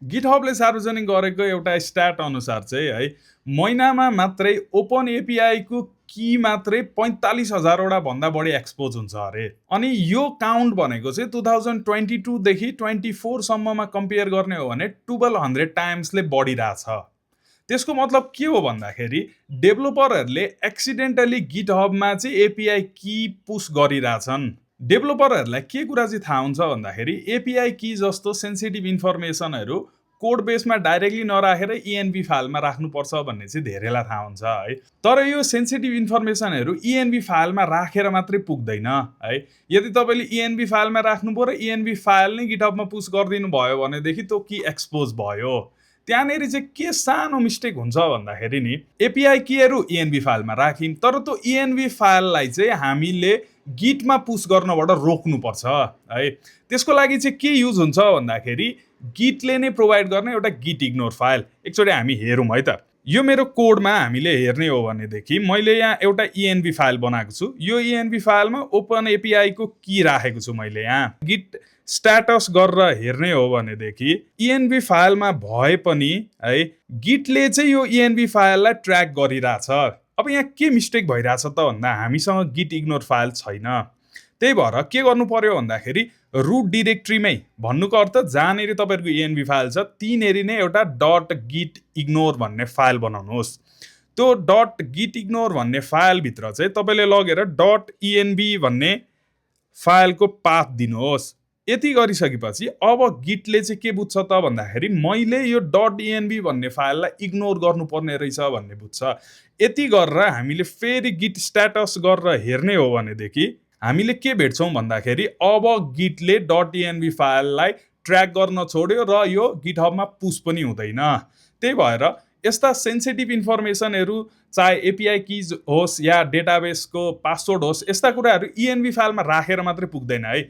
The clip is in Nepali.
गिटहबले सार्वजनिक गरेको एउटा स्ट्याट अनुसार चाहिँ है महिनामा मात्रै ओपन एपिआईको की मात्रै 45,000 भन्दा बढी एक्सपोज हुन्छ अरे। अनि यो काउन्ट भनेको चाहिँ 2022 देखि 24 सम्ममा कम्पेयर गर्ने हो भने 1200 टाइम्सले बढिरहेछ। त्यसको मतलब के हो भन्दाखेरि डेभलोपरहरूले एक्सिडेन्टली गिटहबमा चाहिँ एपिआई की पुश गरिरहेछन्। डेभलोपरहरूलाई के कुरा चाहिँ थाहा हुन्छ भन्दाखेरि एपिआई की जस्तो सेन्सिटिभ इन्फर्मेसनहरू कोड बेसमा डाइरेक्टली नराखेर इएनबी फाइलमा राख्नुपर्छ भन्ने चाहिँ धेरैलाई थाहा हुन्छ है। तर यो सेन्सिटिभ इन्फर्मेसनहरू इएनबी फाइलमा राखेर मात्रै पुग्दैन है। यदि तपाईँले इएनबी फाइलमा राख्नुभयो र इएनबी फाइल नै गिटहबमा पुश गरिदिनु भयो भनेदेखि त्यो की एक्सपोज भयो। त्यहाँनिर चाहिँ के सानो मिस्टेक हुन्छ भन्दाखेरि नि एपिआई कीहरू इएनबी फाइलमा राखिन् तर त्यो इएनबी फाइललाई चाहिँ हामीले गिटमा पुश गर्नबाट रोक्नुपर्छ है। त्यसको लागि चाहिँ के युज हुन्छ भन्दाखेरि गिटले नै प्रोभाइड गर्ने एउटा गिट इग्नोर फाइल। एकचोटि हामी हेरौँ है त। यो मेरो कोडमा हामीले हेर्ने हो भनेदेखि मैले यहाँ एउटा इएनबी फाइल बनाएको छु। यो इएनबी फाइलमा ओपन एपिआई को की राखेको छु मैले यहाँ। गिट स्ट्याटस गरेर हेर्ने हो भनेदेखि इएनबी फाइलमा भए पनि है गिटले चाहिँ यो इएनबी फाइललाई ट्र्याक गरिरहेछ। अब यहाँ के मिस्टेक भइरहेछ त भन्दा हामीसँग गिट इग्नोर फाइल छैन। त्यही भएर के गर्नु पर्यो भन्दाखेरि रुट डिरेक्ट्रीमै भन्नुको अर्थ जहाँनिर तपाईँहरूको इएनबी फाइल छ त्यहीँनिर नै एउटा डट गिट इग्नोर भन्ने फाइल बनाउनुहोस्। त्यो डट गिट इग्नोर भन्ने फाइलभित्र चाहिँ तपाईँले लगेर डट इएनबी भन्ने फाइलको पाथ दिनुहोस्। यति गरिसकेपछि अब गिटले चाहिँ के बुझ्छ त भन्दाखेरि मैले यो डट इएनबी भन्ने फाइललाई इग्नोर गर्नुपर्ने रहेछ भन्ने बुझ्छ। यति गरेर हामीले फेरि गिट स्ट्याटस गरेर हेर्ने हो भनेदेखि हामीले के भेट्छौँ भन्दाखेरि अब गिटले डट इएनबी फाइललाई ट्र्याक गर्न छोड्यो र यो गिटहबमा पुश पनि हुँदैन। त्यही भएर यस्ता सेन्सिटिभ इन्फर्मेसनहरू चाहे एपिआई किज होस् या डेटाबेसको पासवर्ड होस् यस्ता कुराहरू इएनबी फाइलमा राखेर मात्रै पुग्दैन है।